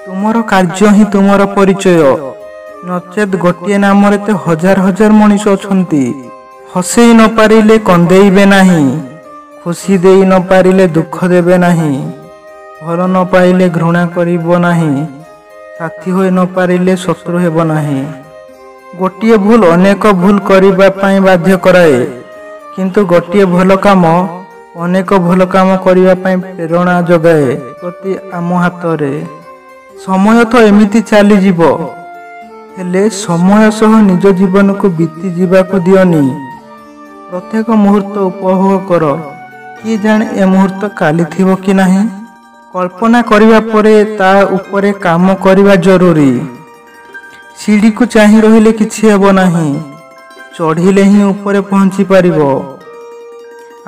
ତୁମର କାର୍ଯ୍ୟ ହିଁ ତୁମର ପରିଚୟ, ନଚେତ୍ ଗୋଟିଏ ନାମରେ ତ ହଜାର ହଜାର ମଣିଷ ଅଛନ୍ତି। ହସେଇ ନ ପାରିଲେ କନ୍ଦେଇବେ ନାହିଁ, ଖୁସି ଦେଇ ନ ପାରିଲେ ଦୁଃଖ ଦେବେ ନାହିଁ, ଭଲ ନ ପାଇଲେ ଘୃଣା କରିବ ନାହିଁ, ସାଥୀ ହୋଇ ନ ପାରିଲେ ଶତ୍ରୁ ହେବ ନାହିଁ। ଗୋଟିଏ ଭୁଲ ଅନେକ ଭୁଲ କରିବା ପାଇଁ ବାଧ୍ୟ କରାଏ, କିନ୍ତୁ ଗୋଟିଏ ଭଲ କାମ ଅନେକ ଭଲ କାମ କରିବା ପାଇଁ ପ୍ରେରଣା ଯୋଗାଏ। ପ୍ରତି ଆମ ହାତରେ ସମୟ ତ ଏମିତି ଚାଲିଯିବ, ହେଲେ ସମୟ ସହ ନିଜ ଜୀବନକୁ ବିତି ଯିବାକୁ ଦିଅନି। ପ୍ରତ୍ୟେକ ମୁହୂର୍ତ୍ତ ଉପଭୋଗ କର, କିଏ ଜାଣେ ଏ ମୁହୂର୍ତ୍ତ କାଲି ଥିବ କି ନାହିଁ। କଳ୍ପନା କରିବା ପରେ ତା ଉପରେ କାମ କରିବା ଜରୁରୀ। ସିଡ଼ିକୁ ଚାହିଁ ରହିଲେ କିଛି ହେବ ନାହିଁ, ଚଢ଼ିଲେ ହିଁ ଉପରେ ପହଞ୍ଚି ପାରିବ।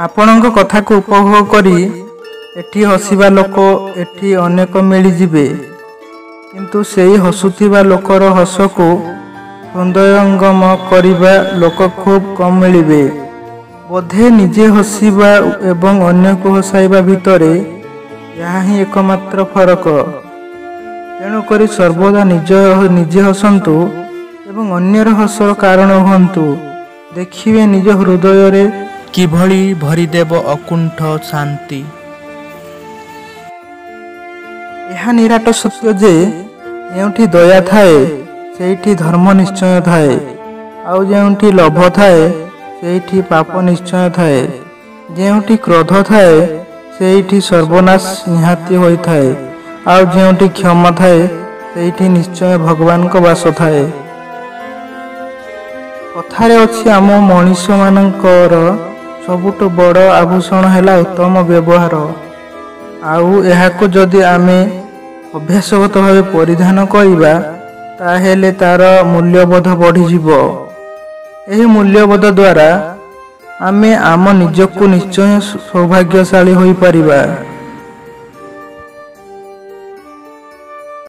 ଆପଣଙ୍କ କଥାକୁ ଉପଭୋଗ କରି ଏଠି ହସିବା ଲୋକ ଏଠି ଅନେକ ମିଳିଯିବେ, କିନ୍ତୁ ସେଇ ହସୁଥିବା ଲୋକର ହସକୁ ହୃଦୟଙ୍ଗମ କରିବା ଲୋକ ଖୁବ୍ କମ୍ ମିଳିବେ। ବୋଧେ ନିଜେ ହସିବା ଏବଂ ଅନ୍ୟକୁ ହସାଇବା ଭିତରେ ଏହା ହିଁ ଏକମାତ୍ର ଫରକ। ତେଣୁକରି ସର୍ବଦା ନିଜେ ହସନ୍ତୁ ଏବଂ ଅନ୍ୟର ହସର କାରଣ ହୁଅନ୍ତୁ, ଦେଖିବେ ନିଜ ହୃଦୟରେ କିଭଳି ଭରିଦେବ ଅକୁଣ୍ଠ ଶାନ୍ତି। ଏହା ନିରାଟ ସତ୍ୟ ଯେ ଯେଉଁଠି ଦୟା ଥାଏ ସେଇଠି ଧର୍ମ ନିଶ୍ଚୟ ଥାଏ, ଆଉ ଯେଉଁଠି ଲୋଭ ଥାଏ ସେଇଠି ପାପ ନିଶ୍ଚୟ ଥାଏ, ଯେଉଁଠି କ୍ରୋଧ ଥାଏ ସେଇଠି ସର୍ବନାଶ ନିହାତି ହୋଇଥାଏ, ଆଉ ଯେଉଁଠି କ୍ଷମା ଥାଏ ସେଇଠି ନିଶ୍ଚୟ ଭଗବାନଙ୍କ ବାସ ଥାଏ। କଥାରେ ଅଛି, ଆମ ମଣିଷମାନଙ୍କର ସବୁଠୁ ବଡ଼ ଆଭୂଷଣ ହେଲା ଉତ୍ତମ ବ୍ୟବହାର। ଆଉ ଏହାକୁ ଯଦି ଆମେ ଅଭ୍ୟାସଗତ ଭାବେ ପରିଧାନ କରିବା, ତାହେଲେ ତାର ମୂଲ୍ୟବୋଧ ବଢ଼ିଯିବ। ଏହି ମୂଲ୍ୟବୋଧ ଦ୍ୱାରା ଆମେ ଆମ ନିଜକୁ ନିଶ୍ଚୟ ସୌଭାଗ୍ୟଶାଳୀ ହୋଇପାରିବା।